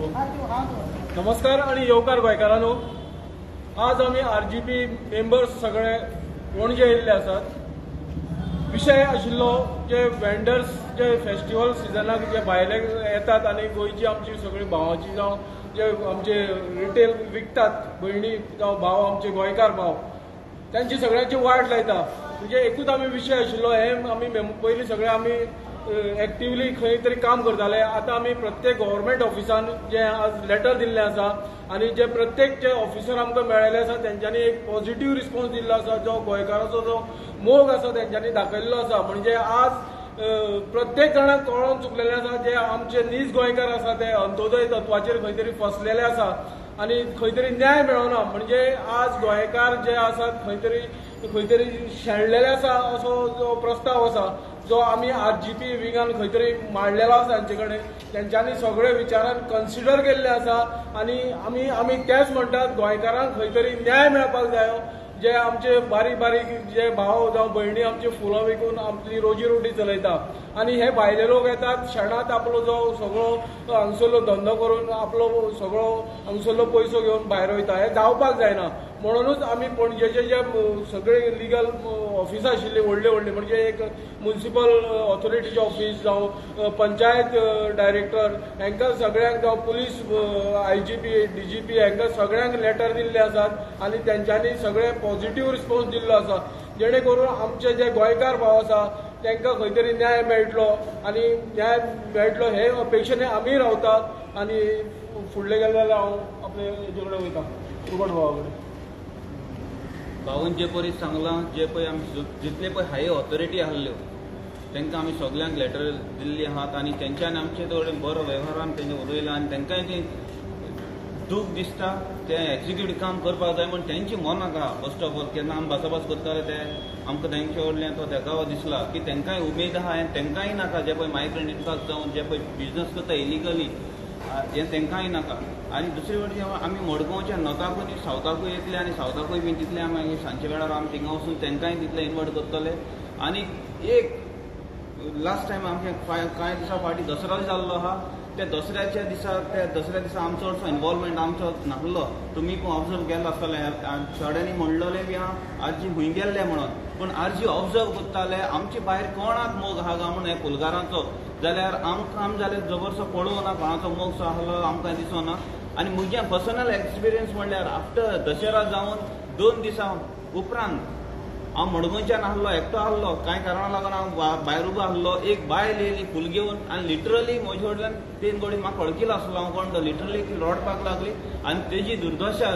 नमस्कार आणि येवकार गोंयकारांनो. आज आमी आरजीपी मेंबर्स सगळे पणजे येयल्ले आसात. विशय आशिल्लो जे वेंडर्स जे फेस्टिवल सिजनाक जे भायले येतात आनी गोंयची आमची सगळी भावाची जावं जे आमचे रिटेल विकतात भयणी जावं भाव आमचे गोंयकार भाव त्यांची सगळ्यांची वाट लायता. म्हणजे एकूच आमी विशय आशिल्लो हे आमी पयलीं सगळे आमी एक्टिवली खंय तरी काम करताले. आतां आमी प्रत्येक गव्हर्मेंट ऑफिसान जे आज लेटर दिल्लें आसा आनी जे प्रत्येक जे ऑफिसर आमकां मेळिल्ले आसा तेंच्यांनी एक पॉझिटिव्ह रिस्पॉन्स दिल्लो आसा. जो गोंयकाराचो जो मोग आसा तेंच्यांनी दाखयल्लो आसा. म्हणजे आज प्रत्येक जाणाक कळोन चुकलेलें आसा जे आमचे नीज गोंयकार आसा ते अंत्योदय तत्वाचेर खंय तरी फसलेले आसा आनी खंय तरी न्याय मेळना. म्हणजे आज गोंयकार जे आसात खंय तरी शेणलेले आसा असो जो प्रस्ताव आसा जो आमी आरजीपी विंगान खंय तरी मांडलेलो आसा तांचे कडेन तेंच्यांनी सगळे विचारान कन्सिडर केल्ले आसा आनी आमी आमी तेच म्हणटात गोंयकारांक खंय तरी न्याय मेळपाक जायो. जे आमचे बारीक बारीक जे भाव जावं भयणी आमची फुलां विकून आपली रोजी रोटी चलयता आनी हे भायले लोक येतात शेणांत आपलो जो सगळो हांगसरलो धंदो करून आपलो सगळो हांगसरलो पयसो घेवन भायर वयता. हें जावपाक जायना. म्हणूनच आमी पणजेचे जे सगळे लिगल ऑफिसां आशिल्लीं व्हडली व्हडली म्हणजे एक मुन्सिपल ऑथॉरिटीचें ऑफीस जावं पंचायत डायरेक्टर हांकां सगळ्यांक जावं पुलीस आयजीपी डीजीपी हांकां सगळ्यांक लेटर दिल्ले आसात आनी तेंच्यांनी सगळे पॉझिटिव्ह रिस्पॉन्स दिल्लो आसा जेणे करून आमचे जे गोंयकार भाव आसा तांकां खंय तरी न्याय मेळटलो आनी न्याय मेळटलो हे अपेक्षेने आमी रावतात. आनी फुडले गेले जाल्यार हांव आपले हेजे कडेन वयता रुबट भावा कडेन. भाऊन जे पळय सांगलां जे पळय आमी जितले पळय हाय ऑथॉरिटी आहल्यो तांकां आमी सगल्यांक लेटर दिल्ली आहात आनी तेंच्यांनी आमचे कडेन बरो वेव्हारान तेंचे उलयलां आनी तांकांय तें दूख दिसता तें एक्जिक्यूटिव काम करपाक जाय म्हण तेंची मनाक आहा. फर्स्ट ऑफ ऑल केन्ना आमी भासाभास करताले ते आमकां तेंचे कडल्यान तो देखावो दिसला की तांकांय उमेद आहा आनी तांकांय नाका जे पळय मायग्रंट इन्फ्लक्स जावन जे पळय बिजनस करता इलिगली हें तांकांय नाका. आनी दुसरे वटेन आमी मडगांवच्या नॉर्थाकूय न्ही सावथाकूय येतले आनी सावथाकूय बीन तितले आमी मागीर सांजचे वेळार आमी थिंगा वचून तांकांय तितले इन्वायट करतले. आनी एक लास्ट टायम आमचे कांय दिसां फाटीं दसरो जाल्लो आहा त्या दसऱ्याच्या दिसा त्या दसऱ्या दिसा आमचो चडसो इनवॉल्वमेंट आमचो नासलो. तुमी पण ऑब्जर्व केल्लो आसतलें थोड्यांनी म्हणलेलें बी आहा आरजी खूंय गेल्ले म्हणून पूण आरजी ऑब्जर्व करताले आमचे भायर कोणाक मोग आहा काय म्हणून ह्या फुलकारांचो जाल्यार आमकां आमी जाल्यार जबरसो पळोवना कोणाचो मोग सो आहलो आमकां दिसना. आनी म्हजें पर्सनल एक्सपिरियन्स म्हणल्यार आफ्टर दशेरा जावन 2 दिसां उपरांत हांव मडगांवच्यान आहलो एकटो आहलो कांय कारणां लागून हांव भायर उबो आहलो. एक बायल येयली फूल घेवन आनी लिटरली म्हजे कडल्यान तेन गोडी म्हाका वळखीलो आसलो हांव कोण तो लिटरली ती रडपाक लागली आनी तेजी दुर्दशा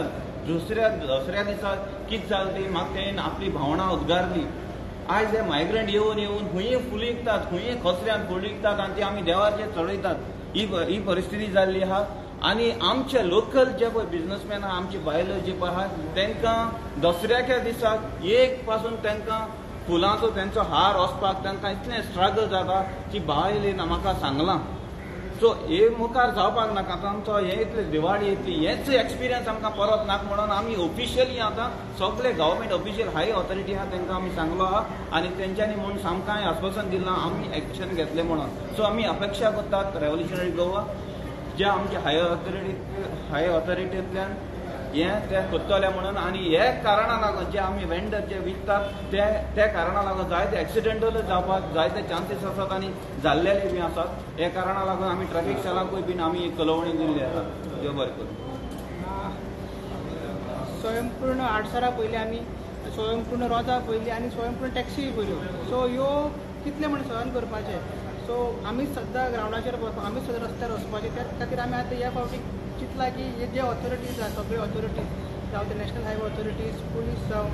दुसऱ्या दसऱ्या दिसा कितें जालें ती म्हाका तेणेन आपली भावनां उद्गारली. आयज हे मायग्रंट येवन येवन खुंय फुलां विकतात खुंय कचऱ्यान फुलां विकतात आनी ती आमी देवाचेर चडयतात. ही परिस्थिती जाल्ली आहा. आनी आमचे लोकल जे पळय बिजनसमॅन आहा आमची बायलो जे पळय आहा तांकां दसऱ्याच्या दिसाक एक पासून तांकां फुलांचो तेंचो हार वचपाक तांकां इतलें स्ट्रगल जाता की बायलेन म्हाका सांगलां. सो हे मुखार जावपाक नाका. आतां आमचो हे इतले दिवाळी येतली हेच एक्सपिरियन्स आमकां परत नाका म्हणून आमी ऑफिशियली आतां सगळे गव्हर्मेंट ऑफिशियल हाय ऑथॉरिटी आहा तांकां आमी सांगलो आहा आनी तेंच्यांनी म्हणून आमकां आस्वासन दिलां आमी एक्शन घेतलें म्हणून. सो आमी अपेक्षा करतात रेव्होल्युशनरी गोवा जे आमचे हाय ऑथॉरिटींतल्यान हें ते करतले म्हणून. आनी हे कारणा लागून जे आमी वेंडर जे विकतात ते त्या कारणा लागून जायते एक्सिडेंटल जावपाक जायते चान्सीस आसात आनी जाल्लेले बी आसात. हे कारणा लागून आमी ट्रॅफिक सेलाकूय बीन आमी एक कळवणी दिल्ली आसा. देव बरें करूं. स्वयंपूर्ण आडसरां पयलीं आमी स्वयंपूर्ण रोजां पयलीं आनी स्वयंपूर्ण टॅक्सी पयल्यो. सो ह्यो कितले म्हण सहन करपाचें. सो आमी सद्दां ग्रावंडाचेर वचपाक आमी सद्दां रस्त्यार वचपाचें. त्या खातीर आमी आतां ह्या फावटी चिंतलां की हे जे ऑथॉरिटीज आसा सगळे ऑथॉरिटीज जावं ते नॅशनल हायवे ऑथॉरिटीज पुलीस जावं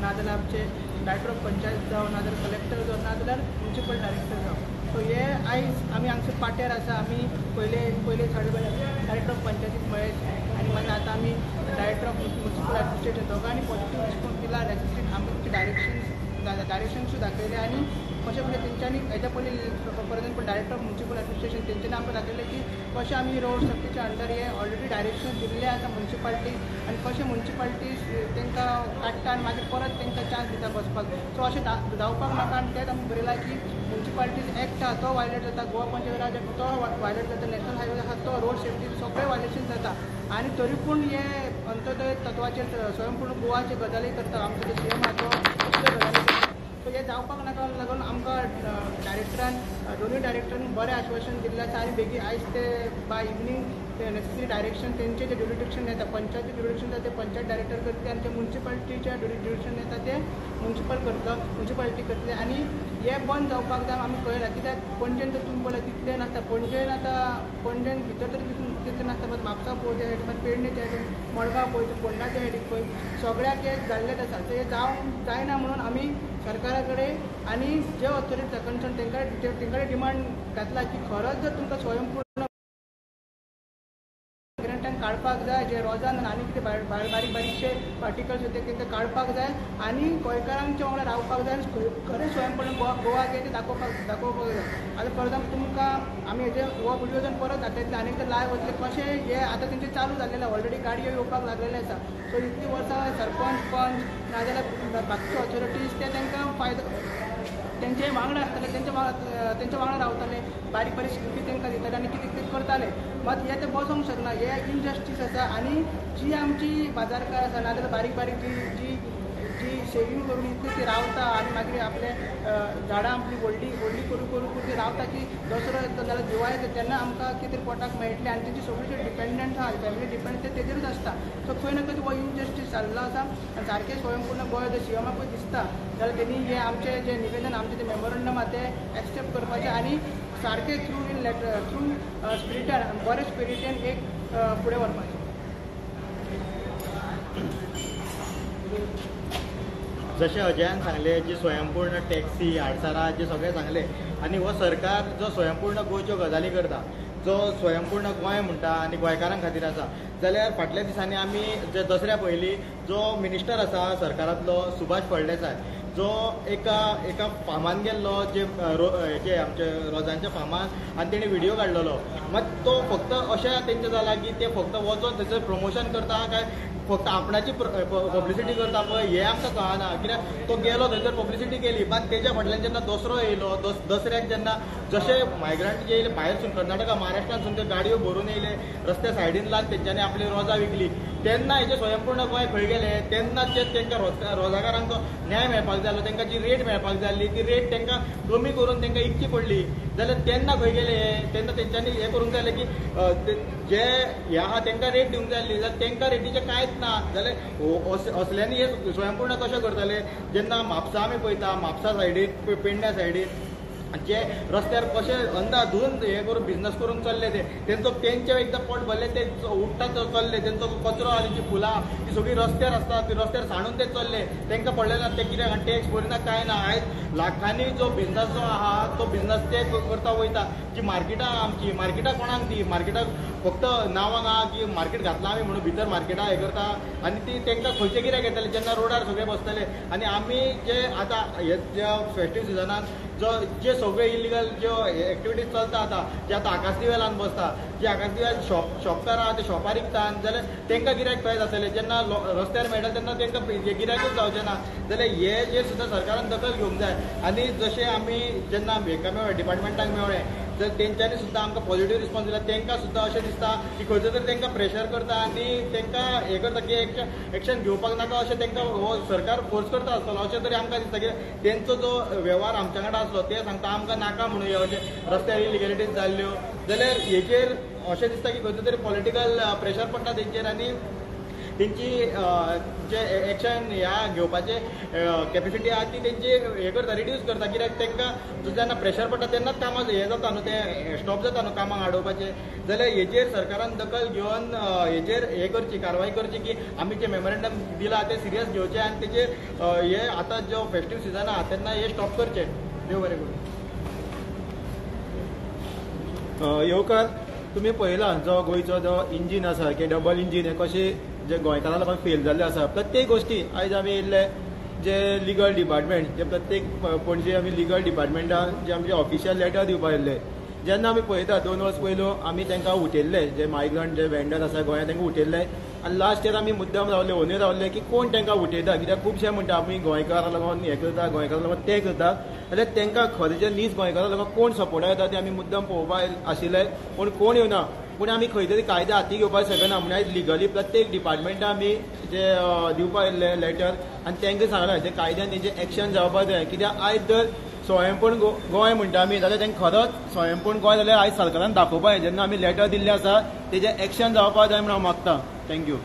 नाजाल्यार आमचे डायरेक्टर ऑफ पंचायत जावं नाजाल्यार कलेक्टर जावं नाजाल्यार मुन्सिपल डायरेक्टर जावं. सो हे आयज आमी हांगसर पाट्यार आसा. आमी पयले पयले साडे डायरेक्टर ऑफ पंचायतीक मेळ्ळे आनी मागीर आतां आमी डायरेक्टर ऑफ मुन्सिपल एडमिनिस्ट्रेशन दोगांनी पॉझिटिव्ह रिस्पॉन्स दिला. नॅसेसरी आमी तुमचे डायरेक्शन्सूय दाखयले आनी कशें म्हणजे तेंच्यांनी हेच्या पयलीं for example director of municipal administration तेंच्यांनी आमकां दाखयलें की कशें आमी रोड सेफ्टीच्या अंडर हे ऑलरेडी डायरेक्शन दिल्ले आसा मुन्सिपालिटीज आनी कशें मुन्सिपालिटीज तांकां काडटा आनी मागीर परत तांकां चान्स दिता बसपाक. सो अशें जावपाक नाका आनी तेंच आमी बरयलां की मुन्सिपालिटीज एक्ट आहा तो वायलेट जाता, गोवा पंचायत राज एक्ट तो वायलेट जाता, नॅशनल हायवे आहा तो, रोड सेफ्टी सगळे वायलेशन जाता. आनी तरी पूण हे अंत्योदय तत्वाचेर स्वयंपूर्ण गोवाचे गजाली करता आमचो जो सीएम आहा तो असल्यो गजाली करता. सो हे जावपाक नाका लागून आमकां डायरेक्टरान दोनूय डायरेक्टरान बरें आश्वासन दिल्लें आसा आनी बेगीन आयज ते बाय इवनींग ते नेसेसरी डायरेक्शन तेंचे जे ज्युरिडिक्शन येता, पंचायत ज्युरिडिक्शन येता ते पंचायत डायरेक्टर करतले आनी ते मुन्सिपालिटीच्या ज्युरिडिक्शन येता ते मुन्सिपल करतलो, मुन्सिपालिटी करतले. आनी हे बंद जावपाक जाय आमी कळयलां, कित्याक पणजेन तर तुमी पळयला तितलें नासता, पणजेन आतां पणजेन भितर तरी तितलें नासता, मात म्हापसा पळय त्या सायडीन, मागीर पेडणे त्या सायडीन, मडगांव पळय, फोंडा त्या सायडीक पळय, सगळ्याक हे जाल्लेच आसा. सो हें जावंक जायना म्हणून आमी सरकारा कडेन आनी जे ऑथॉरिटी कन्सर्न तेंकां डिमांड घातला की खरोच जर तुमकां स्वयंपूर्ण ग्रंटान काडपाक जाय, जे रोजान आनी कितें बारीक बारीकशे पार्टिकल्स ते तांकां काडपाक जाय आनी गोंयकारांच्या वांगडा रावपाक जाय आनी खरें स्वयंपूर्ण गोवा कितें तें दाखोवपाक जाय. आतां फॉर एग्जाम्पल तुमकां आमी हेजे हो व्हिडियो जर परत दाखयतले आनी एकदां लायव वतले कशें हे आतां तेंचें चालू जाल्लें, ऑलरेडी गाडयो येवपाक लागलेले आसा. सो इतलीं वर्सां सरपंच पंच नाजाल्यार बाकीचे ऑथॉरिटीज ते तांकां फायदो तेंचे वांगडा आसताले, तेंच्या वांगडा रावताले, बारीक बारीक स्किमी तांकां दिताले आनी कितें कितें करताले. मात हें ते बसोंक शकना, हें इनजस्टीस आसा. आनी जी आमची बाजारकार आसा नाजाल्यार बारीक बारीक जी जी जी सेवींग करून इतली ती रावता आनी मागीर आपले झाडां आपली व्हडली व्हडली करून करून करून ती रावता की दसरो येता जाल्यार दिवाळी येता तेन्ना आमकां कितें पोटाक मेळटलें आनी तेंची सगळी डिपेंडंट आहा, फॅमिली डिपेंडंट ते तेजेरूच आसता. सो खंय ना खंय हो इनजस्टीस जाल्लो आसा आनी सारकें स्वयंपूर्ण गोंय जर सीएमाकूय दिसता जाल्यार तेणी हें आमचें जें निवेदन आमचें जें मेमोरंडम आहा तें एक्सेप्ट करपाचें आनी सारकें थ्रू इन लेटर थ्रू स्पिरिटान बरें स्पिरिटान एक फुडें व्हरपाचें. जशें अजयान सांगलें जी स्वयंपूर्ण टॅक्सी आडसरां जे सगळें सांगलें आनी हो सरकार जो स्वयंपूर्ण गोंयच्यो गजाली करता, जो स्वयंपूर्ण गोंय म्हणटा आनी गोंयकारां खातीर आसा, जाल्यार फाटल्या दिसांनी आमी जे दसऱ्या पयलीं जो मिनिस्टर आसा सरकारांतलो सुभाष फळदेसाय जो एका एका फार्मान गेल्लो, जे हेजे आमचे रोजांच्या फार्मान, आनी तेणी व्हिडियो काडलेलो. मात तो फक्त अशें तेंचें जालां की ते फक्त वचोन थंयसर प्रमोशन करता काय फक्त आपणाची पब्लिसिटी करता पळय हें आमकां कळना. कित्याक तो गेलो थंयसर पब्लिसिटी केली, मात तेज्या फाटल्यान जेन्ना दसरो येयलो, दसऱ्याक जेन्ना जशे मायग्रंट जे येयले भायरसून कर्नाटका महाराष्ट्रांतसून ते गाडयो भरून येयले रस्त्या सायडीन लावन तेंच्यांनी आपली रोजां विकली, तेन्ना हेजे स्वयंपूर्ण गोंय खंय गेले? तेन्ना जे तांकां रोजागारांचो न्याय मेळपाक जाय आसलो, तांकां जी रेट मेळपाक जाय आसली ती रेट तांकां कमी करून तांकां इकची पडली, जाल्यार तेन्ना खंय गेले? तेन्ना तेंच्यांनी हें करूंक जाय आसलें की जे हे आहा तांकां रेट दिवंक जाय आसली, जाल्यार तांकां रेटीचें कांयच ना. जाल्यार असल्यांनी हे स्वयंपूर्ण कशें करतले? जेन्ना म्हापसा आमी पळयता, म्हापसा सायडीन पेडण्या सायडीन जे रस्त्यार कशे अंदाधून हे करून बिझनस करूंक चल्ले ते तेंचो तेंचे एकदां पोट भरलें ते उठ्ठा चल्ले, तेंचो कचरो आहा तेंची फुलां ती सगळीं रस्त्यार आसता, ती रस्त्यार सांडून ते चल्ले, तेंकां पडलें ना ते कित्याक टॅक्स भरिना कांय ना. आयज लाखांनी जो बिझनस जो आहा तो बिझनस ते करता वयता. जी मार्केटां आमची मार्केटां कोणाक ती मार्केटां फक्त नांवांक आहा की मार्केट घातलां आमी म्हणून भितर मार्केटां हें करता आनी ती तेंकां खंयचे कित्याक येतले जेन्ना रोडार सगळे बसतले. आनी आमी जे आतां हे ज्या फेस्टीव सिजनान जो जे सगळे इलिगल ज्यो एक्टिविटीज चलता आतां, जे आतां आकाश दिवे लावन बसता, जे आकाश दिव्या शॉपकार आहा ते शॉपार विकता जाल्यार तेंकां गिरायक खंय जातलें? जेन्ना रस्त्यार मेळटा तेन्ना तेंकां गिरायकूच जावचें ना. जाल्यार हे जे सुद्दां सरकारान दखल घेवंक जाय. आनी जशें आमी जेन्ना हेका मेळ्ळें डिपार्टमेंटाक मेळ्ळें जर तेंच्यांनी सुद्दां आमकां पॉझिटीव रिस्पॉन्स दिला, तेंकां सुद्दां अशें दिसता की खंयचो तरी तेंकां प्रेशर करता आनी तेंकां हें करता की एक्शन घेवपाक नाका अशें तेंकां हो सरकार फोर्स करता आसतलो अशें तरी आमकां दिसता. कित्याक तेंचो जो वेव्हार आमच्या वांगडा आसलो ते सांगता आमकां नाका म्हणून हे अशें रस्त्यार इलिगॅलिटीज जाल्ल्यो, जाल्यार हेचेर अशें दिसता की खंयचो तरी पॉलिटिकल प्रेशर पडटा तेंचेर आनी तेंची जे एक्शन ह्या घेवपाचे कॅपेसिटी आहा ती तेंची हें करता, रिड्यूस करता. कित्याक तेंकां जेन्ना प्रेशर पडटा तेन्नाच कामां हें जाता न्हू, तें स्टॉप जाता न्हू कामांक आडोवपाचें. जाल्यार हेचेर सरकारान दखल घेवन हेचेर हें करची, कारवाय करची की आमी जें मेमोरेंडम दिलां तें सिरियस घेवचें आनी तेचेर हे आतां जो फेस्टीव सिजन आहा तेन्ना हें स्टॉप करचें. देव बरें करूं. येवकार तुमी पळयला जो गोंयचो जो इंजीन आसा की डबल इंजीन हें कशें जे गोंयकारां लोकांक फेल जाल्ले आसा प्रत्येक गोश्टी. आयज आमी येयल्ले जे लिगल डिपार्टमेंट जे प्रत्येक पणजे आमी लिगल डिपार्टमेंटान जे आमचे ऑफिशियल लेटर दिवपाक येयल्ले, जेन्ना आमी पळयता 2 वर्स पयलू आमी तांकां उठयल्ले जे मायग्रंट जे वेंडर आसा गोंयांत तांकां उठयल्ले आनी लास्ट इयर आमी मुद्दम रावले ओनूय रावले की कोण तांकां उठयता, कित्याक खुबशे म्हणटा आमी गोंयकारां लागून हें करता, गोंयकारां लागून तें करता, जाल्यार तांकां खरें जे नीज गोंयकारां लागून कोण सपोर्टाक येता ते आमी मुद्दम पळोवपाक आशिल्ले, पूण कोण येवना. पूण आमी खंय तरी कायदे हाती घेवपाक शकना म्हणून आयज लिगली प्रत्येक डिपार्टमेंटा आमी जे दिवपाक येयल्ले लेटर आनी तांकां सांगलां जे कायद्यान तेंचे एक्शन जावपाक जाय. कित्याक आयज जर स्वयंपूर्ण गोंय म्हणटा आमी जाल्यार तांकां खरोच स्वयंपूर्ण गोंय जाल्यार आयज सरकारान दाखोवपाक जाय. जेन्ना आमी लेटर दिल्लें आसा तेजें एक्शन जावपाक जाय म्हणून हांव मागता. Thank you.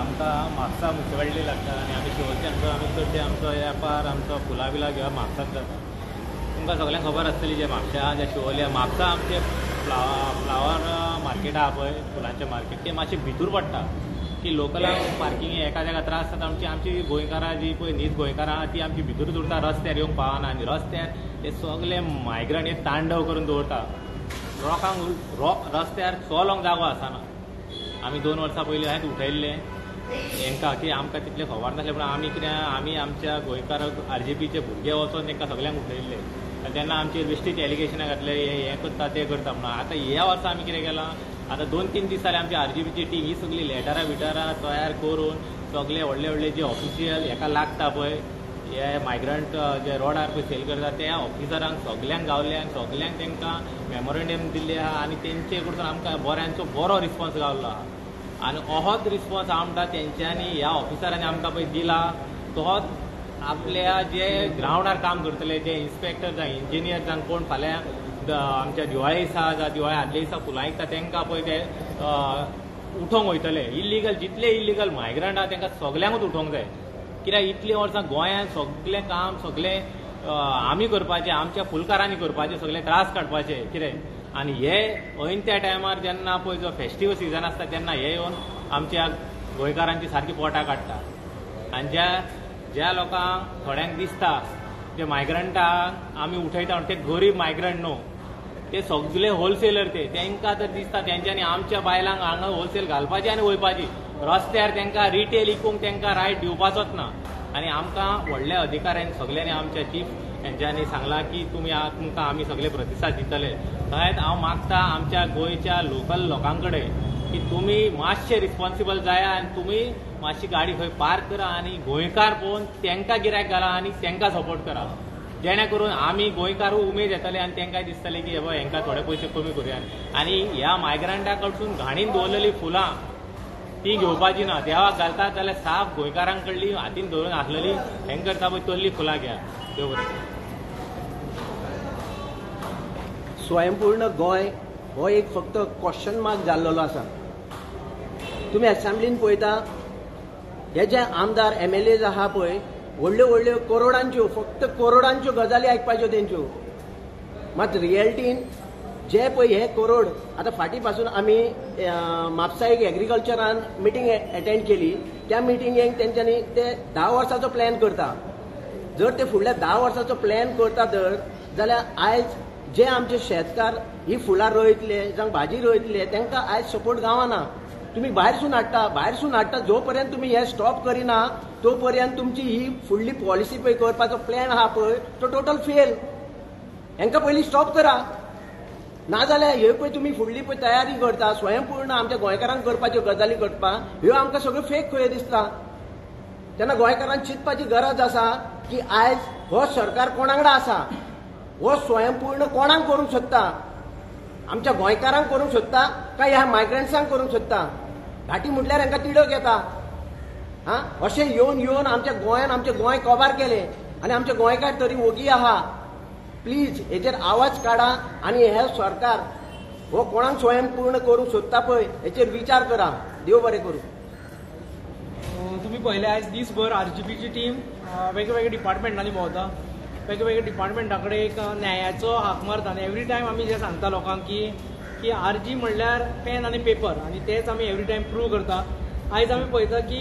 आमकां म्हापसा मुन्सिपालिटी लागता आनी आमी शिवोलचे आमचो आमी चडशे आमचो वेपार आमचो फुलां बिलां घेवप म्हापसात जाता. तुमकां सगळ्यांक खबर आसतली जे म्हापशा जे शिवोले म्हापसा आमचे फ्लावर मार्केट आहा पळय, फुलांचें मार्केट, तें मातशें भितूर पडटा की लोकलांक पार्किंग एका जागा त्रास जाता. आमची आमची गोंयकारां जी पळय नीज गोंयकारां आहा ती आमची भितूरच उरता, रस्त्यार येवंक पावना आनी रस्त्यार ते सगळे मायग्रंट हे तांडव करून दवरता. लोकांक रस्त्यार चलोंक जागो आसना. आमी 2 वर्सां पयलीं हांवें उठयल्लें हेंकां की आमकां तितलें खबर नासलें, पूण आमी कितें आमी आमच्या गोंयकार आरजीपीचे भुरगे वचोन तांकां सगळ्यांक उठयल्ले आनी तेन्ना आमचेर बेश्टीच एलिगेशनां घातले हें करता तें करता म्हणून. आतां ह्या वर्सा आमी कितें केलां, आतां 2-3 दीस जाले आमची आरजीपीची टीम ही सगळी लेटरां बिटरां तयार करून सगळे व्हडले व्हडले जे ऑफिशियल हेका लागता पळय हे मायग्रंट जे रोडार पळय सेल करता त्या ऑफिसरांक सगल्यांक गावले आनी सगल्यांक तांकां मेमोरेंडम दिल्लें आहा आनी तेंचे कडसून आमकां बऱ्यांचो बरो रिस्पोन्स गावलो आहा. आनी ओहोच रिस्पोन्स हांव म्हणटा तेंच्यांनी ह्या ऑफिसरांनी आमकां पळय दिला तोच आपल्या जे ग्रावंडार काम करतले जे इन्स्पेक्टर जावं इंजिनियर जावं कोण फाल्यां आमच्या दिवाळे दिसा जावं दिवाळे आदले दिसा फुलां विकता तांकां पळय ते उठोवंक वयतले. इल्लिगल जितले इल्लिगल मायग्रंट आहा तांकां सगल्यांकूच उठोवंक जाय, कित्याक इतलीं वर्सां गोंयांत सगळें काम सगळें आमी करपाचें, आमच्या फुलकारांनी करपाचें, सगळे त्रास काडपाचे कितें. आनी हे ऐन त्या टायमार जेन्ना पळय जो फेस्टिवल सिजन आसता तेन्ना हे येवन आमच्या गोंयकारांची सारकी पोटां काडटा. आनी ज्या ज्या लोकांक थोड्यांक दिसता जे मायग्रंटांक आमी उठयता ते गरीब मायग्रंट न्हू, ते सगळे होलसेलर, ते तांकां तर दिसता तेंच्यांनी आमच्या बायलांक हांगा होलसेल घालपाची आनी वयपाची, रस्त्यार तांकां रिटेल विकूंक तांकां रायट दिवपाचोच ना. आनी आमकां व्हडल्या अधिकाऱ्यांनी सगल्यांनी आमच्या चीफ हेंच्यांनी सांगलां की तुमी तुमकां आमी सगळे प्रतिसाद दितले. तशेंच हांव मागता आमच्या गोंयच्या लोकल लोकां कडेन की तुमी मातशे रिस्पोन्सिबल जाया आनी तुमी मातशी गाडी खंय पार्क करा आनी गोंयकार पळोवन तांकां गिरायक घाला आनी तांकां सपोर्ट करा, जेणे करून आमी गोंयकारूय उमेद येतले आनी तांकांय दिसतलें की हे पळय हेंकां थोडे पयशे कमी करुया. आनी ह्या मायग्रंटा कडसून घाणीन दवरलेली फुलां ती घेवपाची ना, देवाक घालता जाल्यार साफ गोंयकारां कडली हातीन धरून आसलेली हें करता पळय तसली फुलां घ्या. देव बरें. स्वयंपूर्ण गोंय हो एक फक्त क्वेश्चन मार्क जाल्लो आसा. तुमी असेंब्लीन पळयता हे जे आमदार एमएलए आहा पळय व्हडल्यो व्हडल्यो करोडांच्यो फक्त करोडांच्यो गजाली आयकपाच्यो तेंच्यो, मात रियलिटीन जे पळय हे करोड आतां फाटीं पासून आमी म्हापसा एक एग्रीकल्चरान मिटींग एटेंड केली, त्या मिटिंगेक तेंच्यांनी ते 10 वर्सांचो प्लॅन करता. जर ते फुडल्या 10 वर्सांचो प्लॅन करता तर जाल्यार आयज जे आमचे शेतकार ही फुलां रोयतले जावं भाजी रोयतले तांकां आयज सपोर्ट गावना. तुमी भायरसून हाडटा, भायरसून हाडटा, जो पर्यंत तुमी हे स्टॉप करिना तो पर्यंत तुमची ही फुडली पॉलिसी पळय करपाचो प्लॅन आहा पळय तो टोटल फेल. हेंकां पयलीं स्टॉप करा, नाजाल्यार ह्यो पळय तुमी फुडली पळय तयारी करता स्वयंपूर्ण आमच्या गोंयकारांक करपाच्यो गजाली करपा ह्यो आमकां सगळ्यो फेक खंय दिसता. तेन्ना गोंयकारांक चिंतपाची गरज आसा की आयज हो सरकार कोणा वांगडा आसा, हो स्वयंपूर्ण कोणाक करूंक सोदता, आमच्या गोंयकारांक करूंक सोदता काय ह्या मायग्रंट्सांक करूंक सोदता. घाटी म्हटल्यार हांकां तिडक येता. हा, अशें येवन येवन आमच्या गोंयान आमचें गोंय कबार केलें आनी आमचे गोंयकार तरी ओगी आहा. प्लीज हेचेर आवाज काडा आनी हे सरकार हो कोणाक स्वयंपूर्ण करूंक सोदता पळय हेचेर विचार करा. देव बरें करूं. तुमी पळयलें आयज दीसभर आरजीपीची टीम वेगवेगळ्या डिपार्टमेंटांनी भोंवता, वेगवेगळ्या डिपार्टमेंटा कडेन एक न्यायाचो हाक मारता आनी एवरी टायम आमी जें सांगता लोकांक की आरजी म्हणल्यार पेन आनी पेपर आनी तेच आमी एवरी टायम प्रूव करता. आयज आमी पळयता की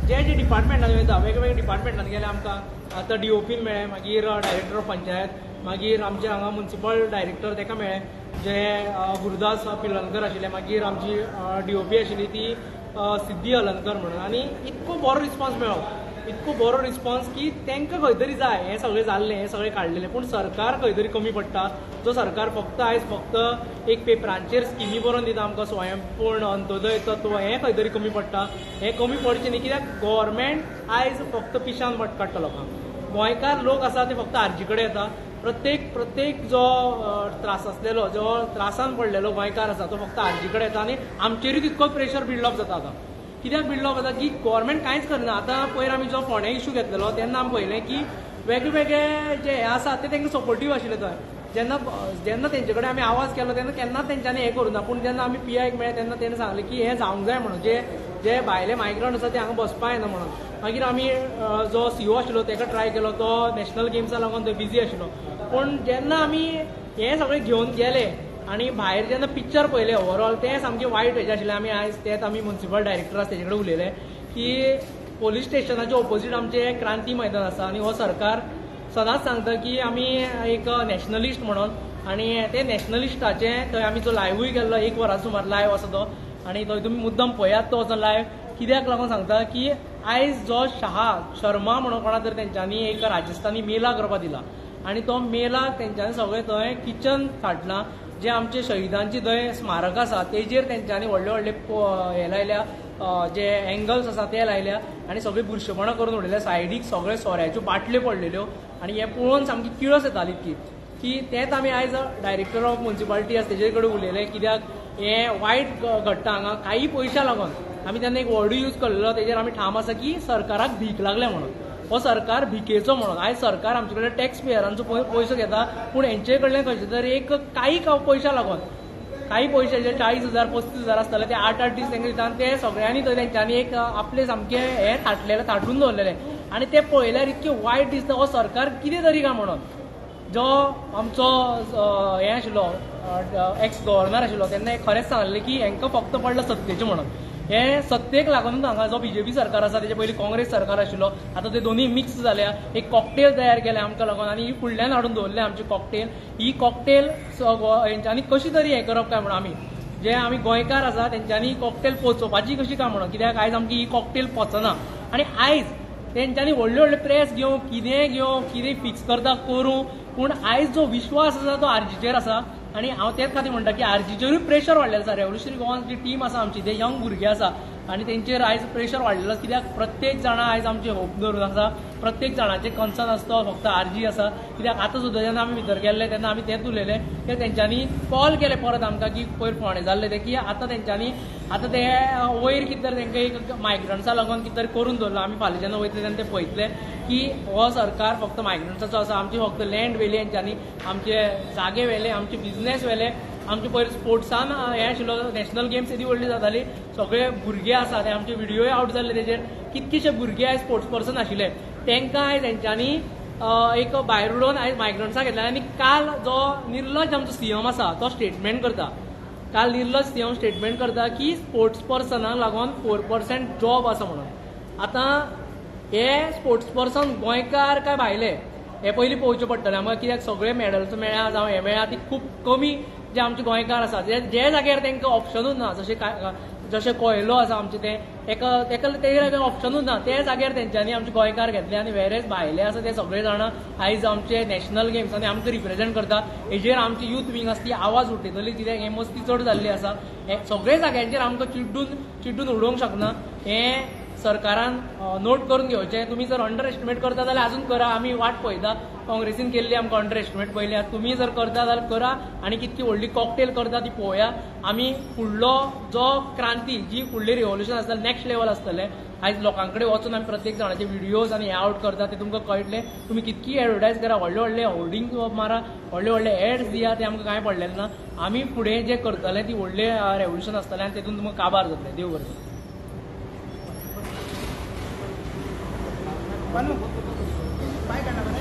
जे जे डिपार्टमेंटांनी वयता वेगवेगळ्या डिपार्टमेंटांनी गेले आमकां आतां डीओपीन मेळ्ळें, मागीर डायरेक्टर ऑफ पंचायत, मागीर आमचे हांगा मुन्सिपल डायरेक्टर ताका मेळ्ळें जे गुरुदास पिलनकर आशिल्ले, मागीर आमची डीओपी आशिल्ली ती सिद्धी अलंकर म्हणून, आनी इतको बरो रिस्पोन्स मेळ्ळो. इतको बरो रिस्पॉन्स की तांकां खंय तरी जाय हें सगळें जाल्लें, हें सगळें काडलेलें, पूण सरकार खंय तरी कमी पडटा. जो सरकार फक्त आयज फक्त एक पेपरांचेर स्किमी बरोवन दिता आमकां स्वयंपूर्ण अंत्योदय तत्व, हें खंय तरी कमी पडटा. हें कमी पडचें न्ही, कित्याक गव्हर्मेंट आयज फक्त पिशान काडटा लोकांक. गोंयकार लोक आसा ते फक्त आरजी कडेन येता. प्रत्येक प्रत्येक जो त्रास आसलेलो, जो त्रासान पडलेलो गोंयकार आसा तो फक्त आरजी कडेन येता आनी आमचेरूय तितको प्रेशर बिल्डअप जाता. आतां कित्याक बिल्डअप जाता की गव्हर्मेंट कांयच करना. आतां पयर आमी जो फोंड्या इशू घेतलेलो तेन्ना आमी पळयलें की वेगळे वेगळे जे हे आसा ते तांकां सपोर्टीव आशिल्ले. थंय जेन्ना जेन्ना तेंचे कडेन आमी आवाज केलो तेन्ना केन्नाच तेंच्यांनी हें करूं ना, पूण जेन्ना आमी पीआयक मेळ्ळे तेन्ना तेणें सांगलें की हें जावंक जाय म्हणून, जे जे भायले मायग्रंट आसा ते हांगा बसपा येना म्हणून. मागीर आमी जो सीओ आशिल्लो ताका ट्राय केलो, तो नॅशनल गेम्सा लागून थंय बिजी आशिल्लो. पूण जेन्ना आमी हें सगळें घेवन गेले आनी भायर जेन्ना पिक्चर पळयलें ओवरऑल तें सामकें वायट हेजें आशिल्लें. आमी आयज तेंच आमी मुन्सिपल डायरेक्टर आसा तेजे कडेन उलयले की पोलीस स्टेशनाच्या ओपोजीट आमचें क्रांती मैदान आसा आनी हो सरकार सदांच सांगता की आमी एक नॅशनलिस्ट म्हणून, आनी ते नॅशनलिस्टाचें थंय आमी जो लायवूय केल्लो 1 वरां सुमार लायव आसा तो, आनी थंय तुमी मुद्दम पळयात तो वचोन लायव. कित्याक लागून सांगता की आयज जो शाहा शर्मा म्हणून कोणा तरी तेंच्यांनी एक राजस्थानी मेला करपाक दिला आनी तो मेला तेंच्यांनी सगळें थंय किचन थाटलां, जे आमचे शहीदांची थंय स्मारक आसा तेजेर तेंच्यांनी व्हडले व्हडले हे लायल्या, जे एंगल्स आसा ते लायल्या आनी सगळीं बुरशेपणां करून उडयल्या. सायडीक सगळे सोऱ्याच्यो बाटल्यो पडलेल्यो आनी हें पळोवन सामकी किळस येताली इतकी की तेंच आमी आयज डायरेक्टर ऑफ मुन्सिपालिटी आसा तेजे कडेन उलयले कित्याक हें वायट घडटा हांगा काही पयशा लागून. आमी तेन्ना एक वर्डूय यूज केल्लो तेजेर आमी ठाम आसा की सरकाराक भीक लागल्या म्हणून, हो सरकार भिकेचो म्हणून. आयज सरकार आमचे कडेन टॅक्स पेयरांचो पयसो घेता, पूण हेंचे कडल्यान खंयचे तरी एक काही पयशा लागून, काही पयशे जे 40,000 35,000 आसतले ते 8-8 दीस तांकां दिता आनी ते सगळ्यांनी थंय तेंच्यांनी एक आपले सामकें हें थाटलेलें, थाटून दवरलेलें आनी तें पळयल्यार इतकें वायट दिसता हो सरकार कितें तरी काय म्हणून. जो आमचो हें आशिल्लो एक्स गव्हर्नर आशिल्लो तेन्ना खरेंच सांगलें की हेंकां फक्त पडलां सत्तेचें म्हणून. हे सत्तेक लागून हांगा जो बीजेपी सरकार आसा तेजे पयलीं काँग्रेस सरकार आशिल्लो, आतां ते दोनूय मिक्स जाल्या, एक कॉकटेल तयार केल्या आमकां लागून आनी ही फुडल्यान हाडून दवरल्या आमची कॉकटेल. ही कॉकटेल हेंच्यांनी कशी तरी हें करप काय म्हणून आमी जे आमी गोंयकार आसा तेंच्यांनी कॉकटेल पोचोवपाची कशी काय म्हणून, कित्याक आयज आमची ही कॉकटेल पोचना. आनी आयज तेंच्यांनी व्हडले व्हडले प्रेस घेवं कितें घेवं कितें फिक्स करता करूं, पूण आयज जो विश्वास आसा तो आरजीचेर आसा. आनी हांव तेच खातीर म्हणटा की आरजीचेरूय प्रेशर वाडलेलें आसा. रेव्होल्युशनरी गोवान जी टीम आसा आमची, ते यंग भुरगे आसा आनी तेंचेर आयज प्रेशर वाडलेलो आसा, कित्याक प्रत्येक जाणा आयज आमची होप धरून आसा, प्रत्येक जाणाचें कन्सर्न आसा तो फक्त आरजी आसा. कित्याक आतां सुद्दां जेन्ना आमी भितर गेल्ले तेन्ना आमी तेंच उलयले, ते तेंच्यांनी कॉल केले परत आमकां की पयर फोंडें जाल्लें तें, की आतां तेंच्यांनी आतां ते वयर कितें तरी तेंकां एक मायग्रंट्सा लागून कितें तरी करून दवरलां. आमी फाल्यां जेन्ना वयतले तेन्ना ते पळयतले की हो सरकार फक्त मायग्रंट्साचो आसा, आमची फक्त लँड व्हेली हेंच्यांनी, आमचे जागे व्हेले, आमचे बिजनेस व्हेले. आमचे पयर स्पोर्ट्सान हें आशिल्लो नॅशनल गेम्स येदी व्हडली जाताली, सगळे भुरगे आसा ते आमचे व्हिडियोय आवट जाल्ले तेजेर, कितकेशे भुरगे आयज स्पोर्ट्स पर्सन आशिल्ले तेंकां आयज हेंच्यांनी एक भायर उडोवन आयज मायग्रंट्सां घेतले. आनी काल जो निर्लज आमचो सीएम आसा तो स्टेटमेंट करता, काल निर्लज सीएम स्टेटमेंट करता की स्पोर्ट्स पर्सनाक लागून 4% जॉब आसा म्हणून. आतां हे स्पोर्ट्स पर्सन गोंयकार काय भायले हे पयलीं पळोवचें पडटलें आमकां, कित्याक सगळे मॅडल्स मेळ्ळा जावं हें मेळ्ळा ती खूब कमी जे आमचे गोंयकार आसा जे जे जाग्यार तांकां ऑप्शनूच ना, जशें जशें कोयलो आसा आमचें तें तेका तेका तेजेर ऑप्शनूच ना, ते जाग्यार तेंच्यांनी आमचे गोंयकार घेतले आनी वेरेज भायले आसा ते सगळे जाणां आयज आमचे नॅशनल गेम्स आनी आमकां रिप्रेझेंट करता. हेजेर आमची यूथ विंग आसा ती आवाज उठयतली, कित्याक हें मस्ती चड जाल्ली आसा. हे सगळे जाग्यांचेर आमकां चिड्डून चिड्डून उडोवंक शकना, हें सरकारान नोट करून घेवचें. तुमी जर अंडर एस्टिमेट करता जाल्यार अजून करा, आमी वाट पळयता. काँग्रेसीन केल्ली आमकां अंडर एस्टिमेट पळयली, तुमी जर करता जाल्यार करा आनी कितकी व्हडली कॉकटेल करता ती पळोवया. आमी फुडलो जो क्रांती जी फुडली रिव्होल्युशन आसतलें नेक्स्ट लेवल आसतलें. आयज लोकां कडेन वचून आमी प्रत्येक जाणाचे व्हिडियोज आनी हे आवट करता ते तुमकां कळटलें. तुमी कितकी एडवर्टायज करा, व्हडले व्हडले होर्डिंग मारा, व्हडले व्हडले एड्स दिया, ते आमकां कांय पडलेलें ना. आमी फुडें जें करतले ती व्हडलें रेव्होल्युशन आसतलें आनी तेतून तुमकां काबार जातलें. देव बरें. पाय काडला.